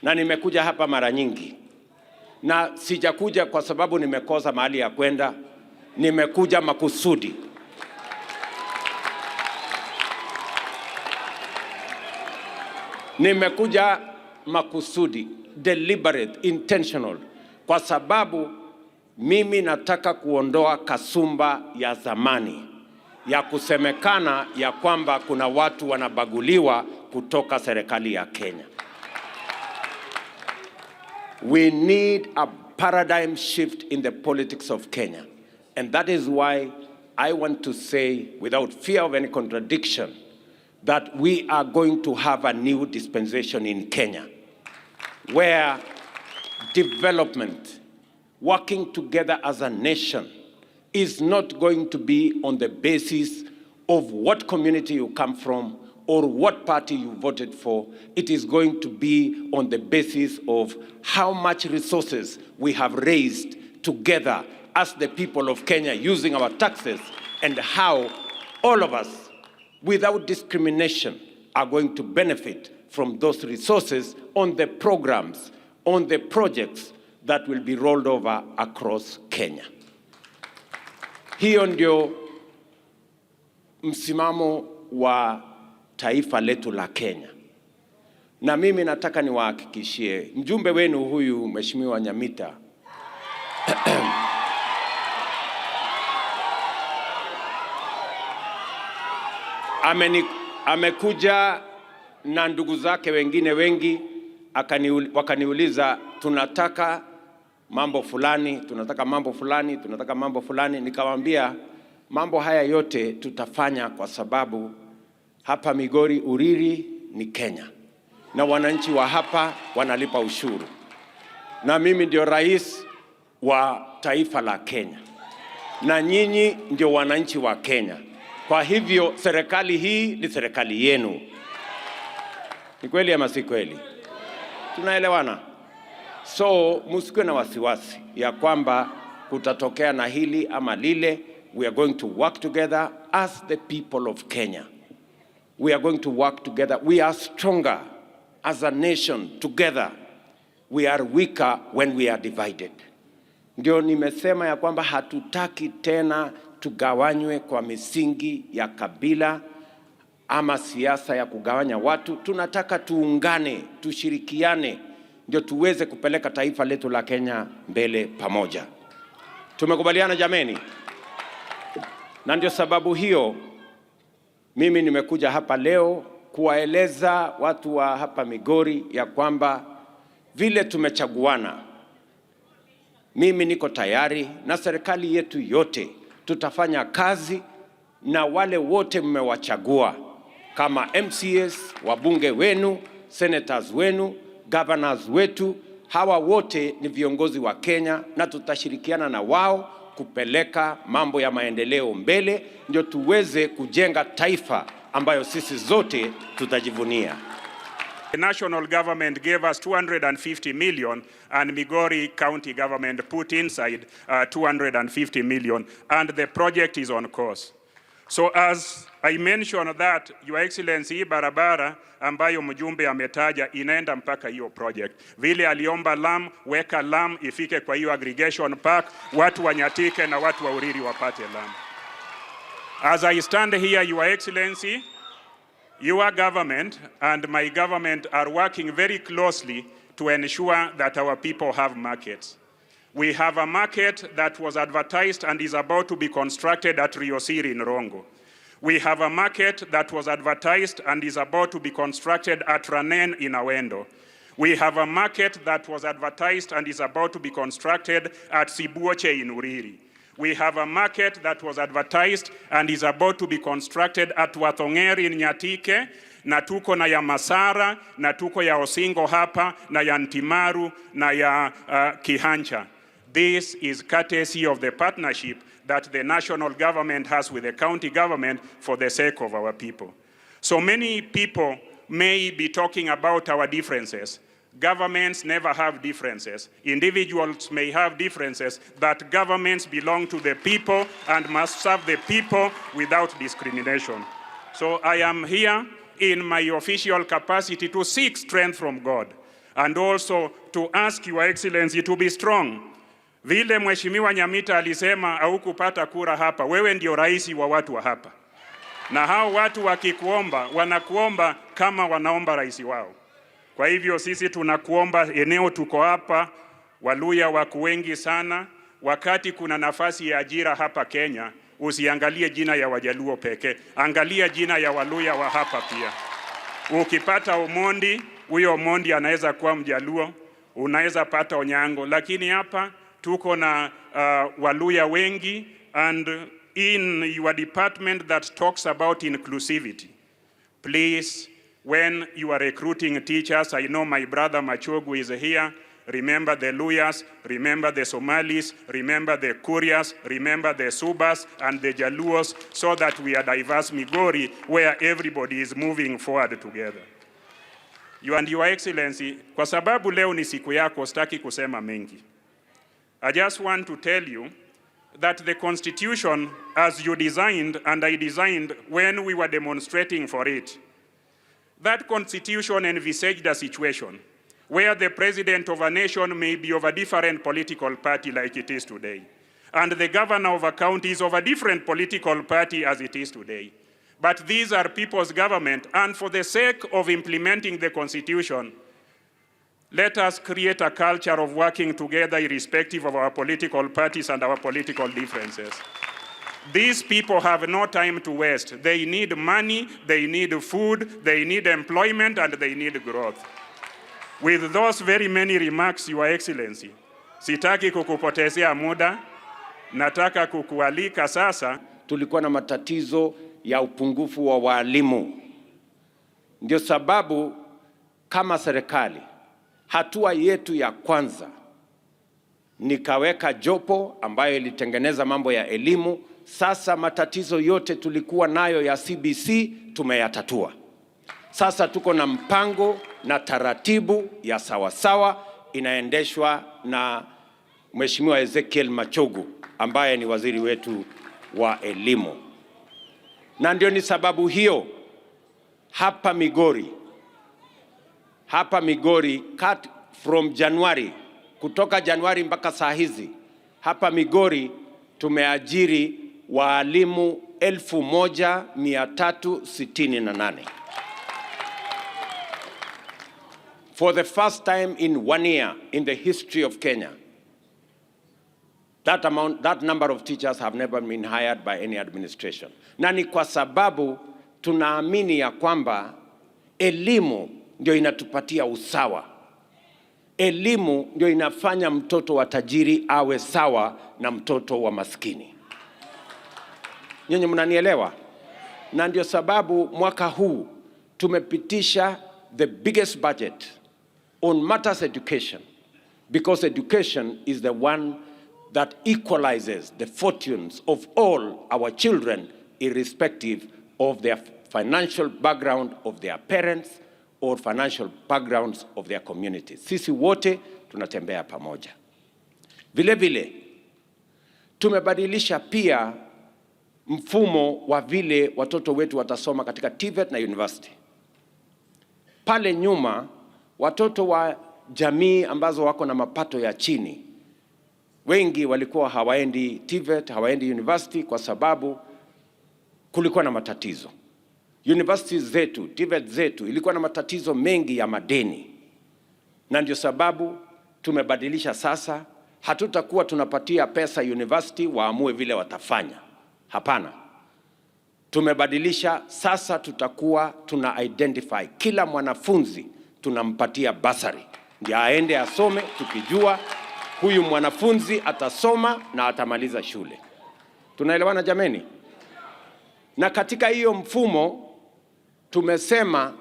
Na nimekuja hapa mara nyingi, na sijakuja kwa sababu nimekosa mahali ya kwenda, nimekuja makusudi. Nimekuja makusudi, deliberate, intentional, kwa sababu mimi nataka kuondoa kasumba ya zamani ya kusemekana ya kwamba kuna watu wanabaguliwa kutoka serikali ya Kenya. We need a paradigm shift in the politics of Kenya. And that is why I want to say, without fear of any contradiction, that we are going to have a new dispensation in Kenya where development, working together as a nation, is not going to be on the basis of what community you come from or what party you voted for. It is going to be on the basis of how much resources we have raised together as the people of Kenya using our taxes, and how all of us, without discrimination, are going to benefit from those resources on the programs, on the projects that will be rolled over across Kenya. Hiyo ndio msimamo wa taifa letu la Kenya. Na mimi nataka niwahakikishie mjumbe wenu huyu Mheshimiwa Nyamita amekuja na ndugu zake wengine wengi wakaniuliza tunataka mambo fulani, tunataka mambo fulani, tunataka mambo fulani. Nikamwambia mambo haya yote tutafanya kwa sababu hapa Migori Uriri ni Kenya na wananchi wa hapa wanalipa ushuru, na mimi ndio rais wa taifa la Kenya na nyinyi ndio wananchi wa Kenya. Kwa hivyo serikali hii ni serikali yenu. Ni kweli ama si kweli? Tunaelewana? So msikuwe na wasiwasi ya kwamba kutatokea na hili ama lile. We are going to work together as the people of Kenya. We are going to work together. We are stronger as a nation together. We are weaker when we are divided. Ndio nimesema ya kwamba hatutaki tena tugawanywe kwa misingi ya kabila ama siasa ya kugawanya watu. Tunataka tuungane, tushirikiane, ndio tuweze kupeleka taifa letu la Kenya mbele pamoja. Tumekubaliana jameni? Na ndio sababu hiyo mimi nimekuja hapa leo kuwaeleza watu wa hapa Migori ya kwamba vile tumechaguana, mimi niko tayari na serikali yetu yote tutafanya kazi na wale wote mmewachagua kama MCAs, wabunge wenu, senators wenu, governors wetu. Hawa wote ni viongozi wa Kenya na tutashirikiana na wao kupeleka mambo ya maendeleo mbele, ndio tuweze kujenga taifa ambayo sisi zote tutajivunia. The national government gave us 250 million and Migori County government put inside 250 million, and the project is on course. So as I mentioned that, Your Excellency, hii barabara ambayo mjumbe ametaja inaenda mpaka hiyo project. Vile aliomba lami, weka lami ifike kwa hiyo aggregation park, watu wa Nyatike na watu wa Uriri wapate lami. As I stand here, Your Excellency, your government and my government are working very closely to ensure that our people have markets. We have a market that was advertised and is about to be constructed at Riosiri in Rongo. We have a market that was advertised and is about to be constructed at Ranen in Awendo. We have a market that was advertised and is about to be constructed at Sibuoche in Uriri. We have a market that was advertised and is about to be constructed at Wathongeri in Nyatike, na tuko na ya Masara, na tuko ya Osingo hapa, na ya Ntimaru, na ya Kihancha. This is courtesy of the partnership that the national government has with the county government for the sake of our people. So many people may be talking about our differences. Governments never have differences. Individuals may have differences, but governments belong to the people and must serve the people without discrimination. So I am here in my official capacity to seek strength from God. And also to ask Your Excellency to be strong. Vile Mheshimiwa Nyamita alisema haukupata kura hapa, wewe ndio rais wa watu wa hapa, na hao watu wakikuomba, wanakuomba kama wanaomba rais wao. Kwa hivyo sisi tunakuomba, eneo tuko hapa, Waluhya wako wengi sana. Wakati kuna nafasi ya ajira hapa Kenya, usiangalie jina ya Wajaluo pekee, angalia jina ya Waluhya wa hapa pia. Ukipata Omondi, huyo Omondi anaweza kuwa Mjaluo, unaweza pata Onyango, lakini hapa tuko na Waluhya wengi, and in your department that talks about inclusivity, please, when you are recruiting teachers, I know my brother Machogu is here. Remember the Luhyas, remember the Somalis, remember the Kurias, remember the Subas and the Jaluos, so that we are diverse Migori where everybody is moving forward together. You and Your Excellency, kwa sababu leo ni siku yako, sitaki kusema mengi. I just want to tell you that the Constitution, as you designed and I designed when we were demonstrating for it, that Constitution envisaged a situation where the president of a nation may be of a different political party like it is today, and the governor of a county is of a different political party as it is today. But these are people's government, and for the sake of implementing the Constitution, let us create a culture of working together irrespective of our political parties and our political differences. These people have no time to waste. They need money, they need food, they need employment, and they need growth. With those very many remarks, Your Excellency, sitaki kukupotezea muda, nataka kukualika sasa. Tulikuwa na matatizo ya upungufu wa walimu. Ndio sababu kama serikali, hatua yetu ya kwanza nikaweka jopo ambayo ilitengeneza mambo ya elimu. Sasa matatizo yote tulikuwa nayo ya CBC tumeyatatua. Sasa tuko na mpango na taratibu ya sawasawa inaendeshwa na Mheshimiwa Ezekiel Machogu ambaye ni waziri wetu wa elimu, na ndio ni sababu hiyo hapa Migori cut from January, kutoka Januari mpaka saa hizi hapa Migori tumeajiri waalimu 1368. For the first time in one year in the history of Kenya, that amount, that number of teachers have never been hired by any administration. Na ni kwa sababu tunaamini ya kwamba elimu ndio inatupatia usawa. Elimu ndio inafanya mtoto wa tajiri awe sawa na mtoto wa maskini. Nyinyi mnanielewa? Na ndio sababu mwaka huu tumepitisha the biggest budget on matters education, because education is the one that equalizes the fortunes of all our children, irrespective of their financial background of their parents or financial backgrounds of their communities. Sisi wote tunatembea pamoja. Vile vile tumebadilisha pia mfumo wa vile watoto wetu watasoma katika TVET na university. Pale nyuma, watoto wa jamii ambazo wako na mapato ya chini wengi walikuwa hawaendi TVET, hawaendi university kwa sababu kulikuwa na matatizo. Universities zetu, TVET zetu ilikuwa na matatizo mengi ya madeni, na ndio sababu tumebadilisha sasa. Hatutakuwa tunapatia pesa university waamue vile watafanya. Hapana, tumebadilisha sasa, tutakuwa tuna identify kila mwanafunzi, tunampatia bursary ndio aende asome, tukijua huyu mwanafunzi atasoma na atamaliza shule. Tunaelewana jameni? Na katika hiyo mfumo tumesema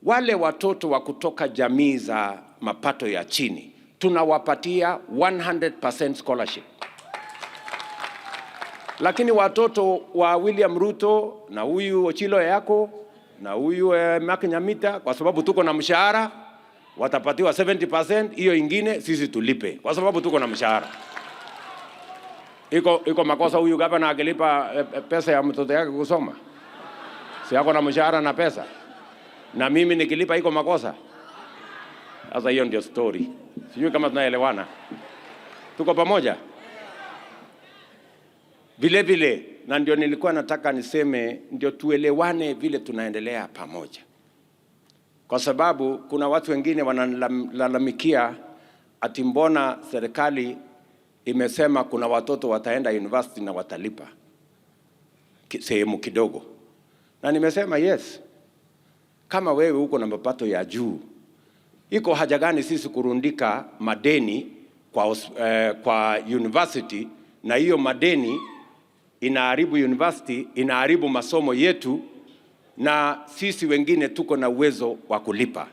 wale watoto wa kutoka jamii za mapato ya chini tunawapatia 100% scholarship, lakini watoto wa William Ruto na huyu Ochilo yako na huyu Mark Nyamita, kwa sababu tuko na mshahara, watapatiwa 70%, hiyo ingine sisi tulipe kwa sababu tuko na mshahara. Iko makosa huyu gavana akilipa pesa ya mtoto yake kusoma? Si ako na mshahara na pesa? Na mimi nikilipa iko makosa? Sasa hiyo ndio story. Sijui kama tunaelewana. Tuko pamoja? Vile vile, na ndio nilikuwa nataka niseme, ndio tuelewane vile tunaendelea pamoja, kwa sababu kuna watu wengine wanalalamikia ati mbona serikali imesema kuna watoto wataenda university na watalipa sehemu kidogo, na nimesema yes, kama wewe uko na mapato ya juu, iko haja gani sisi kurundika madeni kwa university, na hiyo madeni inaharibu university, inaharibu masomo yetu, na sisi wengine tuko na uwezo wa kulipa.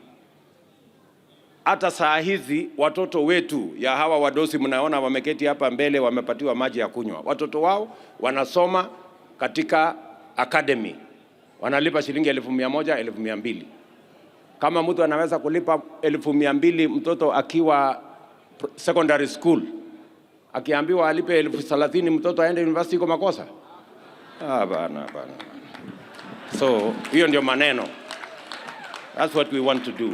Hata saa hizi watoto wetu ya hawa wadosi mnaona wameketi hapa mbele, wamepatiwa maji ya kunywa. Watoto wao wanasoma katika academy, wanalipa shilingi 100,000, 200,000. Kama mtu anaweza kulipa 200,000 mtoto akiwa secondary school, akiambiwa alipe 30,000 mtoto aende university, iko makosa? Ah, bana, bana. So hiyo ndio maneno. That's what we want to do.